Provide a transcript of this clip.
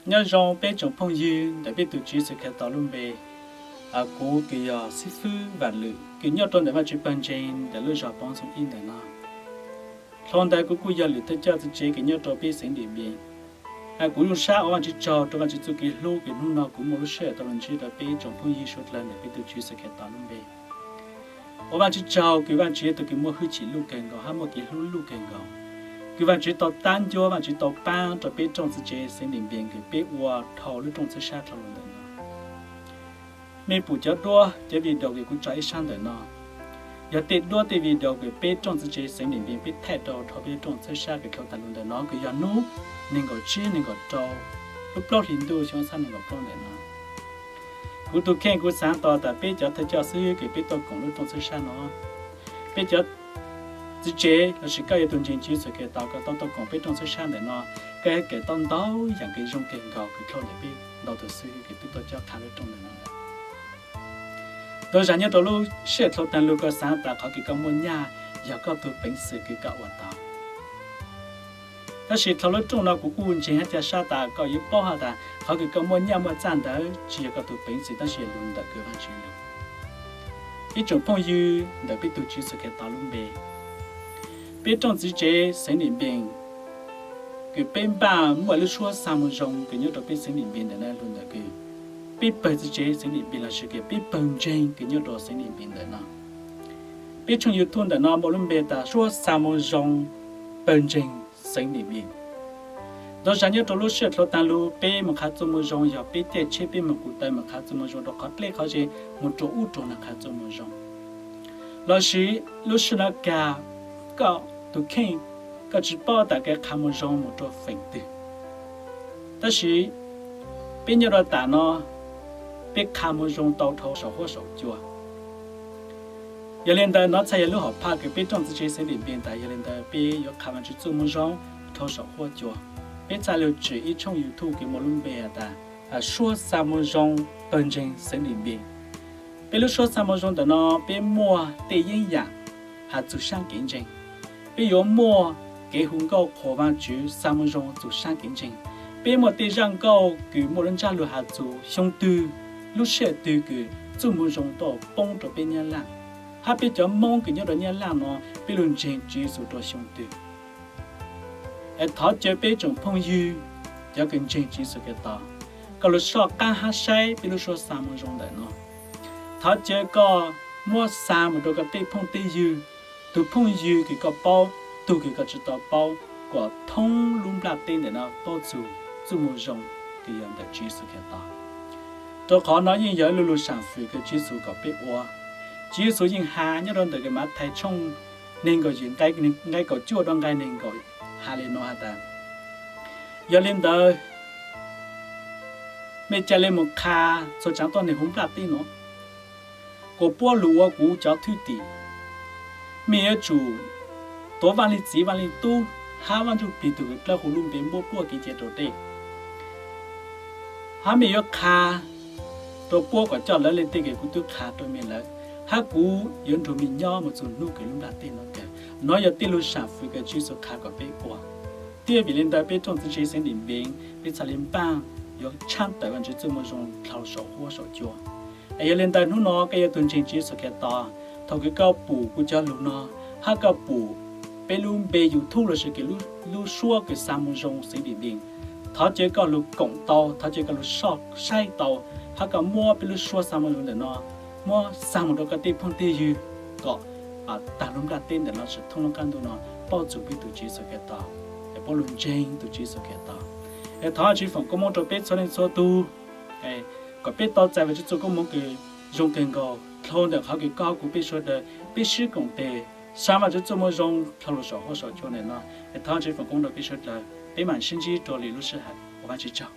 Nyob zoo peb tsoom phooj ywg ntawm peb tus Tswv Yexus Khetos lub npe. Kuv kws yog xib fwb Vam Lwm kws nyob rau ntawm Vaajtswv pawg ntseeg ntawm lub zog Pov Ntxoog Ib ntawm no. Dhau ntawd kuv kuj yog lwm thawj coj txiv tsev kws nyob rau peb xeev Ntim Npies. Kuv zoo sab ua Vaajtswv tsaug rau Vaajtswv txuj kev hlub kws hnub no kuv muaj lub sij hawm tau los ntsib rau peb tsoom phooj ywg suav dlawg ntawm peb tus Tswv Yexus Khetos lub npe. Ua Vaajtswv tsaug kws Vaajtswv yog tus kws muaj hwj chim luj kawg nkaus hab muaj kev hlub luj kawg nkaus, kws Vaajtswv tau tab ncuab, Vaajtswv tau paab rau peb rooj txiv tsev xeev Ntim Npies kws peb ua dhau lub rooj txhawb sab dhau los ntawm no. Mej pum cov duab cov video kws kuv tso ib sab ntawm no, yog tej duab tej video kws peb rooj txiv tsev xeev Ntim Npies peb thaij rau dhau peb rooj txhawb sab kws dhau taag lug ntawm no kws yog nub neeg nkaum tsib neeg nkaum rau lub plaub hlis ntuj xyoo ob txhiab nees nkaum plaub ntawm no. Kuv tus kheej kuv xaav tau tas peb cov thawj coj xwb kws peb tuaj koom lub rooj txhawb sab no. Peb cov txiv tsev lossis koj yog tus ntseeg Tswv Yexus Khetos kws tau tuaj koom peb rooj txhawb sab ntawm no, koj yuav kawm tau ntau yaam kws zoo kawg nkaus kws dhau ntawm peb ntau tug xwb kws twb tuaj cob qha lub rooj ntawm no lawm. Tau zag nyob rau lub sij hawm dhau taag lug koj xaav tas qhov kws koj muaj nyaj yog koj tug peev xwm kws koj ua tau. Tab sis dhau lub rooj no kuv kuj ntseeg hab ca sab tas koj yuav paub has tas qhov kws koj muaj nyaj muaj txaj ntawd tsis yog koj tug peev xwm tab sis yog lug ntawm kws Vaajtswv lug. Ib tsoom phooj ywg ntawm peb tug Tswv Yexus Khetos lub npe, peb rooj txiv tsev xeev Ntim Npies kws peb npaj muaj lub suab xa moo zoo kws nyob rau peb xeev Ntim Npies ntawm no lug ntawm kws peb pawg txiv tsev xeev Ntim Npies lossis kws peb pawg ntseeg kws nyob rau xeev Ntim Npies ntawm no. Peb tshooj YouTube ntawm no muaj lub npe tas suab xa moo zoo pawg ntseeg xeev Ntim Npies. Ntau zag nyob rau lub sij hawm dhau taag lug peb moog qha txuj moo zoo yog peb caij tsheb peb moog kuv taw moog qha txuj moo zoo rau qhov dleb qhov ze, moog rua ub rua no qha txuj moo zoo. Lossis lub sij hawm no kag koj tus kheej, koj tsis paub tas kev qha moo zoo moog rua feem twg. Tab sis peb nyob rau tam no, peb qha moo zoo tau dhau saum huab saum cua. Yog li ntawd no txhaj yog lub hom phaj kws peb rooj txiv tsev xeev Ntim Npies tas yog li ntawd peb yuav qha Vaajtswv txuj moo zoo dhau saum huab cua. Peb txhaj lug tsim ib tshooj YouTube kws muaj lub npe has tas suab xa moo zoo pawg ntseeg xeev Ntim Npies. Peb lub suab xa moo zoo ntawm no peb muaj tej yeeb yam has txug saab kev ntseeg. Peb yuav muaj kev hu nkauj qhuas Vaajtswv xa moo zoo txug saab kev ntseeg. Peb muaj tej zaj nkauj kws muaj lub ntsab lug has txug xyoo twg, lub sij hawm twg kws txuj moo zoo tau poob rau peb Nyab Laj, hab peb cov Moob kws nyob rau Nyab Laj no peb lug ntseeg Tswv Yexus rua xyoo twg. Es thov caw peb tsoom phooj ywg, cov kws ntseeg Tswv Yexus Khetos, koj lug soj qaab hab saib peb lub suab xa moo zoo ntawm no. Thov caw koj muab xa moog rua koj tej phooj tej ywg, tug phooj ywg kws koj paub, tug kws koj tsi tau paub, kom thoob lub nplaj teb ntawm no paub txug txuj moo zoo kws yog ntawm Tswv Yexus Khetos. Rua qhov no yeej yog ib lub lug sam fwm kws Tswv Yexus kom peb ua. Tswv Yexus yeej has nyob rau ntawm kws Mathais tshooj neeg nkaum yim nqai kaum cuaj rua nqai neeg nkaum has le nuav has tas, yog li ntawd mej ca le moog qha txhua tsaav tuab neeg huv nplaj teb nuav, kuas puab lug ua kuv cov thwj tim. Mej yuav tsum tuav Vaaj Leej Txiv Vaaj Leej Tub hab Vaaj Ntsuj Plig tug kws dlawb huv lub npe muab puab kev cia rua dlej. Hab mej yuav qha rua puab kom coj lawv le tej kws kuv tub qha rua mej lawm, hab kuv yuav nrug mej nyob moog txug nub kws lub nplaj teb nuav kawg. Nuav yog tej lug sam fwm kws Tswv Yexus qha kom peb ua. Thiab vim le ntawd peb rooj txiv tsev xeev Ntim Npeev peb txhaj le npaaj yuav tshaab tawm Vaajtswv txuj moo zoo dhau saum huab saum cua. Es yog le ntawd nub no koj yog tug ntseeg Tswv Yexus Khetos, thaum kws koj pum kuv cov lug no, hab koj pum peb lub npe YouTube lossis kws lub suab kws xa moo zoo xeev Ntim Npeev, thov caw koj lug koom tau, thov caw koj lug soj saib tau, hab koj muab peb lub suab xa moo zoo ntawm no muab xa moog rua koj tej phooj tej ywg kom taag lub nplaj teb ntawm no tsi thoob lub qab ntuj no paub txug peb tug Tswv Yexus Khetos, es puab lug ntseeg tug Tswv Yexus Khetos. Es thov Tswv foom koob moov rua peb txhua leej txhua tug, kom peb tau txais Vaajtswv txuj koob moov kws zoo kawg nkaus dhau ntawm qhov kws koj kuv peb suav dlawg peb sib koom tes xa Vaajtswv txuj moo zoo dhau lug saum huab saum cua ntawm no. Es thov Tswv foom koob rua peb suav dlawg, peb maam sib ntsib rua lwm lub sij hawm, ua Vaajtswv tsaug.